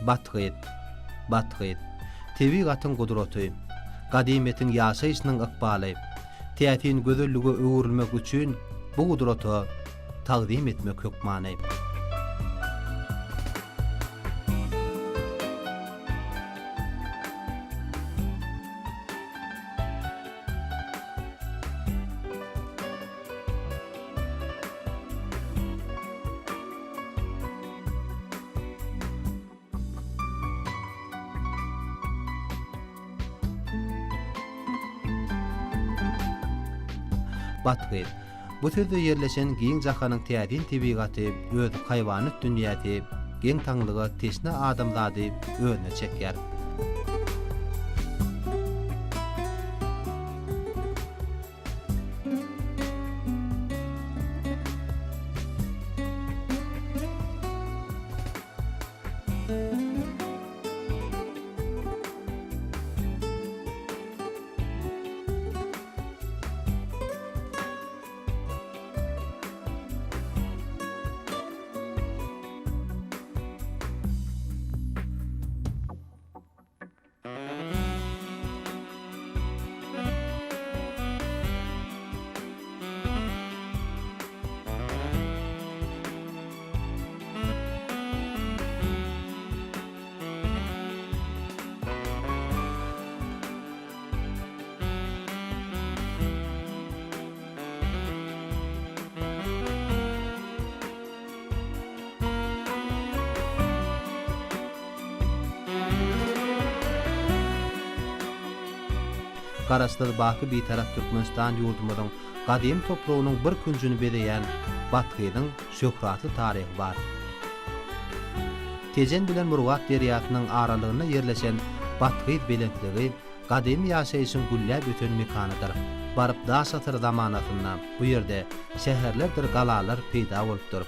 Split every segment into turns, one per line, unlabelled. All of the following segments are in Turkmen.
Bathyz. Bathyz. Tebigatyň gudraty. Gadymyýetiň ýaşaýşynyň ykbaly. Täsin gözellige öwrülmek üçin bu gudrata tagzym etmek hökmany. Bathyz. Bu sözde ýerleşen giň jahanyň täsin tebigaty öz haýwanat dünýäsi, geň-taňlyga teşne adamzady özüne çekýär. Garaşsyz baky Bitarap Türkmenistan ýurdumyzyň gadymy topragynyň bir künjüni bezeýän Bathyzyň şöhratly taryhy bar. Tejen bilen Murgap derýasynyň aralygynda ýerleşen Bathyz belentligi gadymy ýaşaýşyň gülläp ösen mekanydyr. Baryp daş asyr zamanasynda bu ýerde şäherlerdir galalar peýda bolupdyr.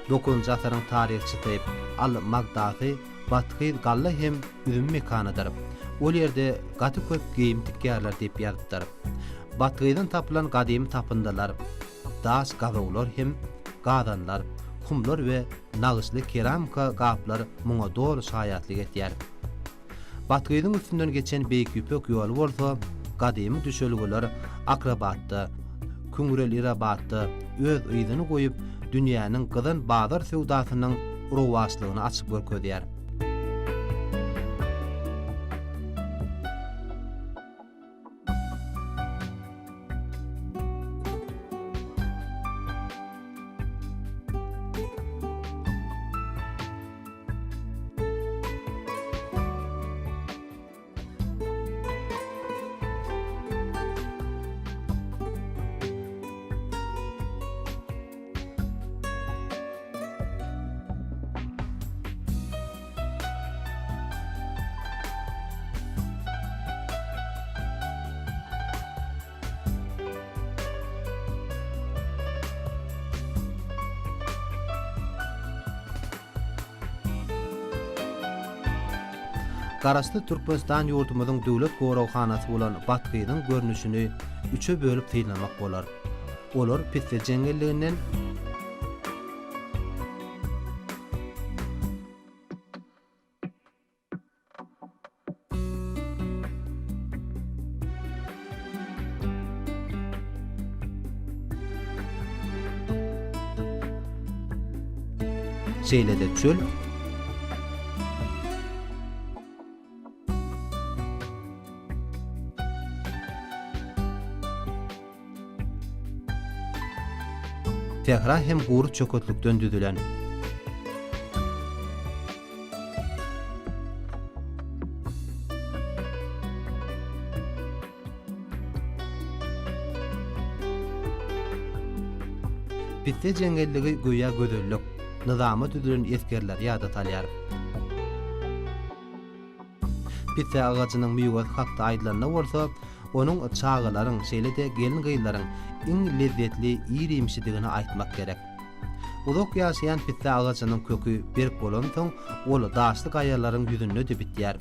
Dokuzynjy asyryň taryhçysy Al-Magdasy Bathyz galla hem üzüm mekanydyr. Ol ýerde gaty köp geýim tikýärler diýip ýazypdyr. Bathyzdan tapylan gadymy tapyndylar, daş gazawlar hem gazanlar, humlar we nagyşly keramika gaplar muňa doly şaýatlyk etýär. Bathyzyň üstünden geçen Beýik Ýüpek ýoly bolsa gadymy düşelgeler Akrabatda, Küňrelirabatda öz yzyny goýup, dünýäniň gyzan bazar söwdasynyň rowaçlygyny açyp görkezýär. Garaşsyz Türkmenistan ýurdumyzyň döwlet goraghanasy bolan Bathyzyň görnüşini üçe bölüp synlamak bolar. Olar pisse jeňňelliginden, Şeýle-de çöl Sähra hem gury çöketlikden düzülen. Pisse jeňňelligi göýä gözellik, nyzama düzülen esgerleri ýada salýar. Pisse agajynyň miwesi hakda aýdylanda bolsa, onuň çagalaryň, şeýle-de gelin-gyzlaryň iň lezzetli ir-iýmişidigini aýtmak gerek. Uzak ýaşaýan pisse agajynyň köki berk bolansoň, ol daşly gaýalaryň ýüzünde-de bitýär.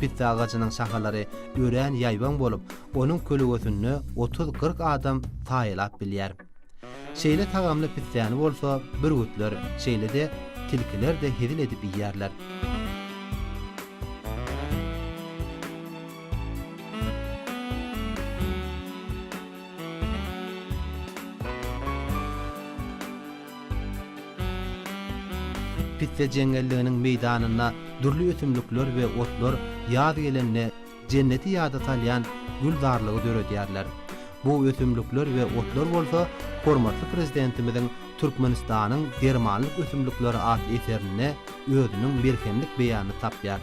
Pisse agajynyň şahalary örän ýaýbaň bolup, onuň kölegesinde otuz-kyrk adam saýalap bilýär. Şeýle tagamly pissäni bolsa bürgütler, şeýle-de tilkiler-de hezil edip iýýärler. Pisse jeňňelliginiň meýdanynda dürli ösümlikler we otlar ýaz gelende jenneti ýada salýan gülzarlygy döredýärler. Bu ösümlikler we otlar bolsa hormatly Prezidentimiziň Türkmenistanyň dermanlyk ösümlikleri atly eserinde özüniň melhemlik beýanyny tapýar.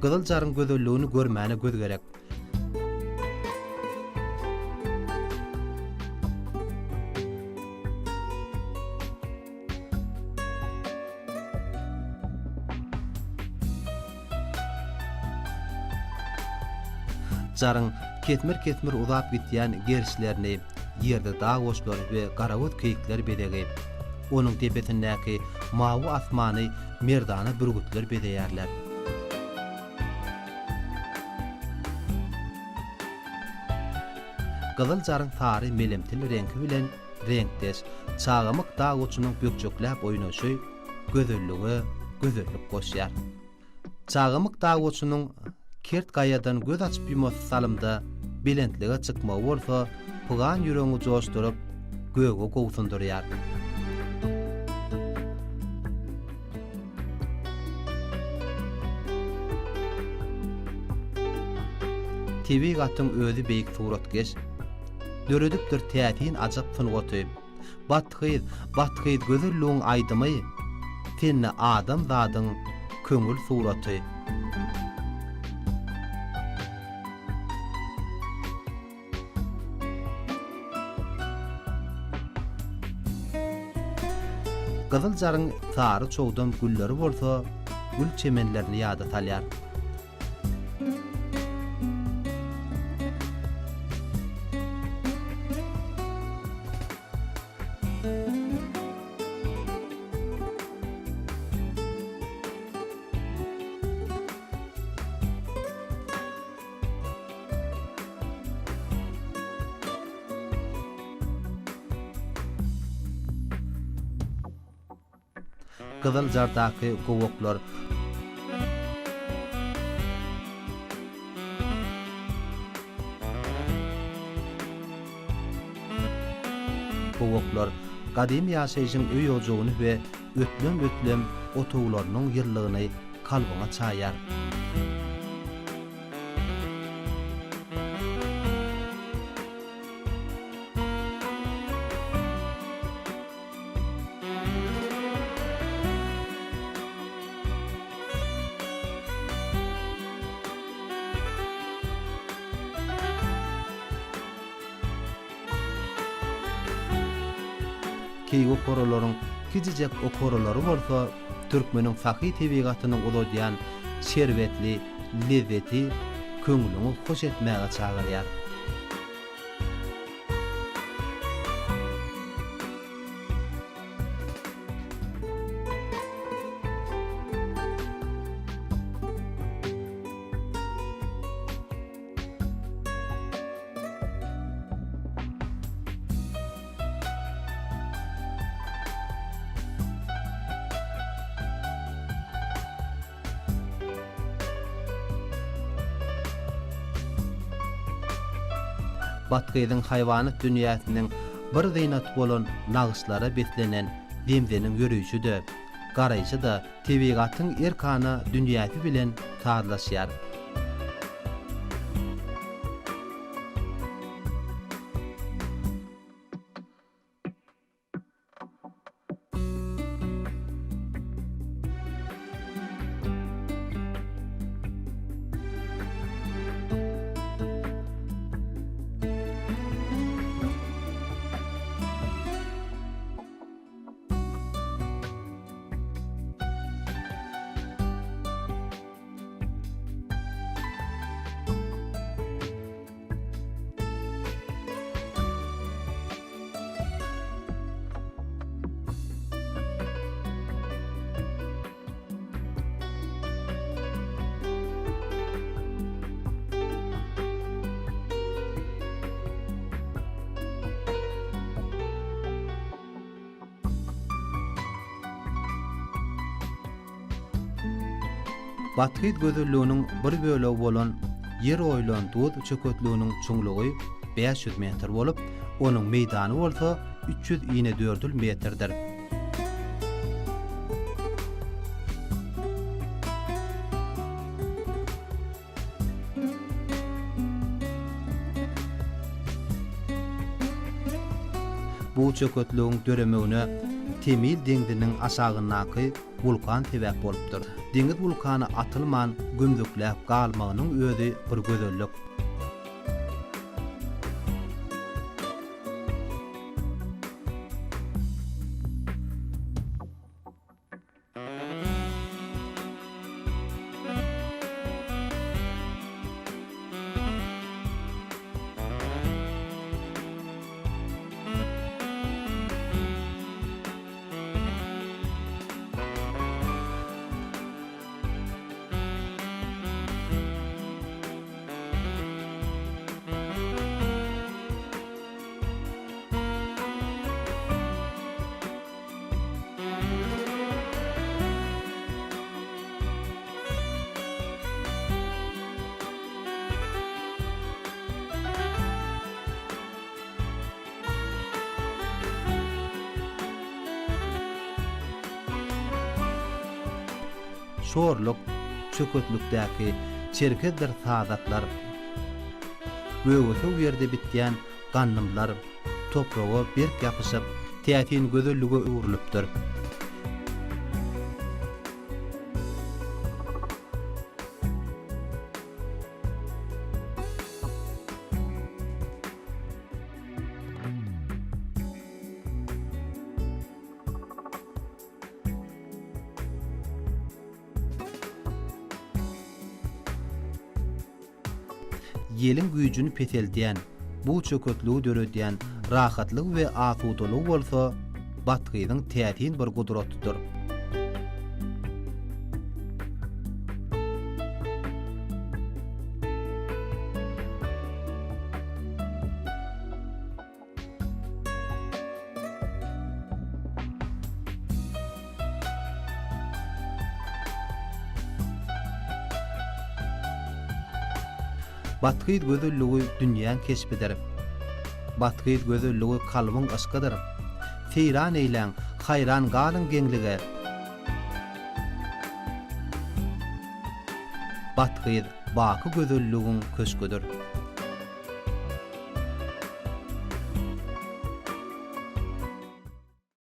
Gyzyl jaryň gözelligini görmäne göz gerek. Jaryň kesmir-kesmir uzap gidýän gerişlerini ýerde dag goçlary we garagöz keýikler bezegi, onuň depesindäki mawy asmany merdana bürgütler bezeýärler. Gyzyl jaryň sary melemtil reňki bilen reňkdeş çagamyk dag goçunyň bökjekläp oýnaşy gözellige gözellik goşýar. Çagamyk dag goçunyň kert gaýadan göz açyp-ýumasy salymda belentlige çykmagy bolsa pygan ýüregiňi joşduryp, göge gowsundyrýar. Tebigatyň özi beýik suratkeş, Döredipdir täsin ajap sungaty. Bathyz, Bathyz gözelligiň aýdymy, Sende adamzadyň köňül suraty. Gyzyl jaryň sary çogdam gülleri bolsa gül çemenlerini ýada salýar. Gyzyljardaky gowaklar. Gowaklar gadymy ýaşaýşyň öý-ojagyny we ötlem-ötlem otaglarynyň ýyllygyny kalbyňa çaýýar. Keýik okaralaryň kiçijek okaralary bolsa türkmeniň sahy tebigatynyň uzadýan şerbetli lezzeti köňlüňi hoş etmäge çagyrýar. Bathyzyň haýwanat dünýäsiniň. bir zynaty bolan nagyşlara beslenen zemzeniň ýörüşi-de, garaýşy-da tebigatyň erkana dünýäsi bilen sazlaşýar. Bathyz gözelliginiň bir bölegi bolan ýer oýulan duz çöketliginiň çuňlugy 500 metr bolup, onuň meýdany bolsa 300 inedördül metrdir. Bu çöketligiň döremegine Temil deňziniň aşagyndaky wulkan sebäp bolupdyr. Deňiz wulkany atylman gömzükläp galmagynyň özi bir gözellik. Şorluk çöketlikdäki çerkezdir sazaklar, gögesow ýerde bitýän gandymlar topraga berk ýapyşyp, täsin gözellige öwrülipdir. Ýeliň güýjüni peseldýän, bu çöketligi döredýän rahatlygy we asudalygy bolsa Bathyzyň täsin bir gudratydyr. Bathyz gözelligi dünýäň keşbidir. Bathyz gözelligi kalbyň yşkydyr. Seýran eýläň, haýran galyň geňlige. Bathyz baky gözelligiň köşgüdir.